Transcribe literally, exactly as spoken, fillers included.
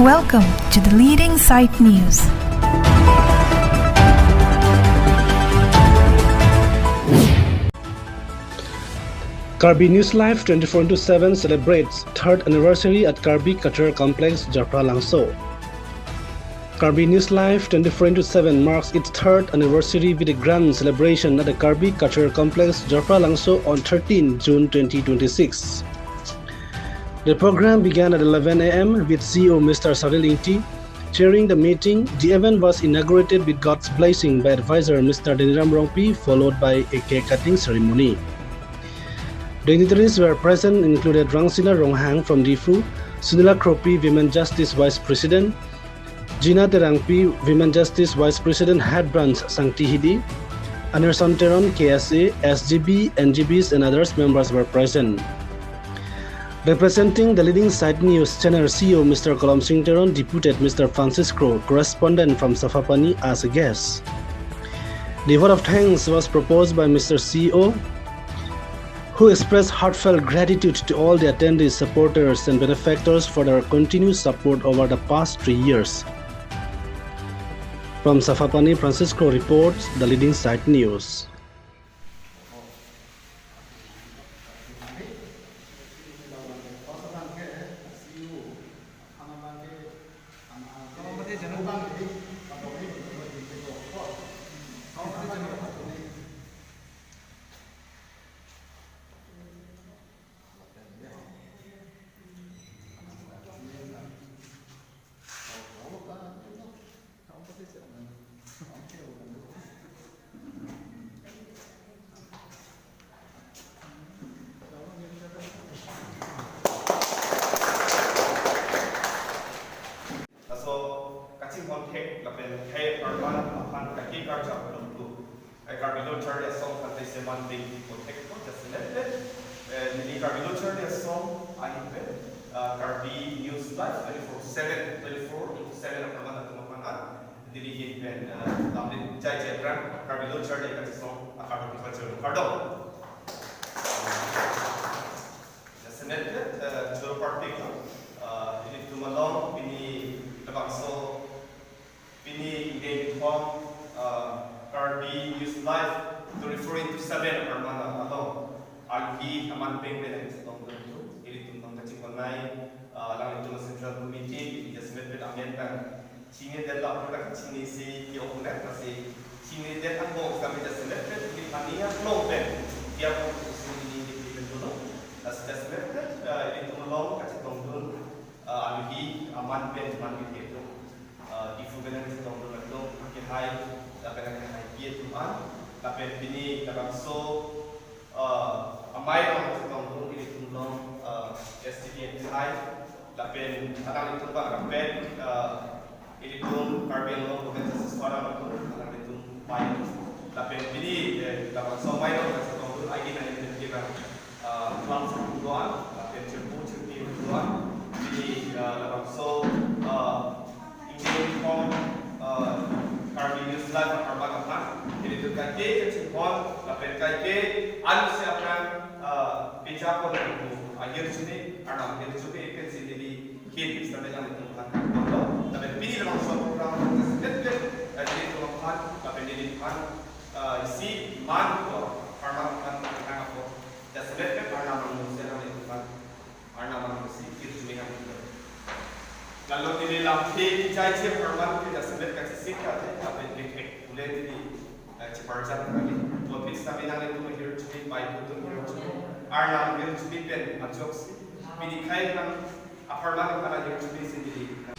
Welcome to the leading site news. Karbi News Live twenty-four into seven celebrates third anniversary at Karbi Cultural Complex, Japralangso. Karbi News Live twenty-four into seven marks its third anniversary with a grand celebration at the Karbi Cultural Complex, Japralangso on thirteenth June twenty twenty-six. The program began at eleven a m with C E O Mister Salil Ingti chairing the meeting. The event was inaugurated with God's blessing by advisor Mister Deniram Rongpi, followed by a cake cutting ceremony. Dignitaries were present included Rangsina Ronghang from Diphu, Sunila Kropi, Women Justice Vice President, Gina Terangpi, Women Justice Vice President, Head Branch, Sangti Hills, Anirson Teron, K S A, S G B, N G Bs, and others members were present. Representing the leading site news channel C E O Mister Kolom Sing Teron deputed Mister Francis Kro, correspondent from Safapani, as a guest. The vote of thanks was proposed by Mister C E O, who expressed heartfelt gratitude to all the attendees, supporters, and benefactors for their continued support over the past three years. From Safapani, Francis Kro reports, the leading site news. Laso kachinghon thek lapen khei apharman aphan kake karjap longtu. Ai Karbi Lo Charli Asong aphan te seman ding ko thek ko jasemet. Eh, neli Karbi Lo Charli Asong ahin pen, ah, Karbi News Live twenty-four seven, twenty-four into seven apharman atum aphan an neli ahin pen, ah, damlin chai chai aphrang Karbi Lo Charli Asong akardom kardom. Jasemet, eh, choro parpik, eh, ilitum along pini labangso pini ingdeng kethom, eh, Karbi News Live twenty-four into seven apharman along arhi aman peng pen nangchetongdun atum, ilitum nangkachinghon-nei, eh, alanglitum Central Committee, pini jasemet pen amen pen chinidet lapu ta chinisi ke-ong-et lasi chinidet angbong kami jasemet pen ili pani aklong pen dia pun kusini ini di pen dulu. Lasi jasemet pen, eh, ilitum along kachetongdun, eh, arhi aman pen aman pen atum, eh, Diphu pen nangchetongdun atum, akehai, lapen akehaipi atum an, lapen pini labangso, eh, amei along chetongdun ilitum along, eh, S D P akehai, lapen alanglitum abang rapet, eh, ilitum Karbi Anglong Women Justice Forum atum, alanglitum pai. Lapen pini, eh, labangso amei along chetongdun aigi nangin pen kevang, eh, club atum do-an, lapen chirpu chirpi atum do-an. Pini, eh, labangso, eh, ingdeng kethom, eh, Karbi News Live apharman aphan ilitum kaike kachinghon lapen kaike ansi aphan, eh, pejapon ahirjume, Arnam ahirjume pensi neli ahin sitame alanglitum aphan kardom. Lapen pini labangso program jasemet pen, eh, ilitum aphan lapen neli aphan, eh, isi man ko apharman aphan nang ako. Jasemet pen Arnam angno si alanglitum aphan Arnam angno si ahirjume nangkok. Lalo neli lamthe kechai che apharman ke jasemet kachesik kate, lapen kethek pule neli, eh, cheparjat kali. Topics kami nanglitum ahirjume, pai atum ahirjume, Arnam ahirjume pen ajoksi pini khei aphan apharman aphan ahirjume si neli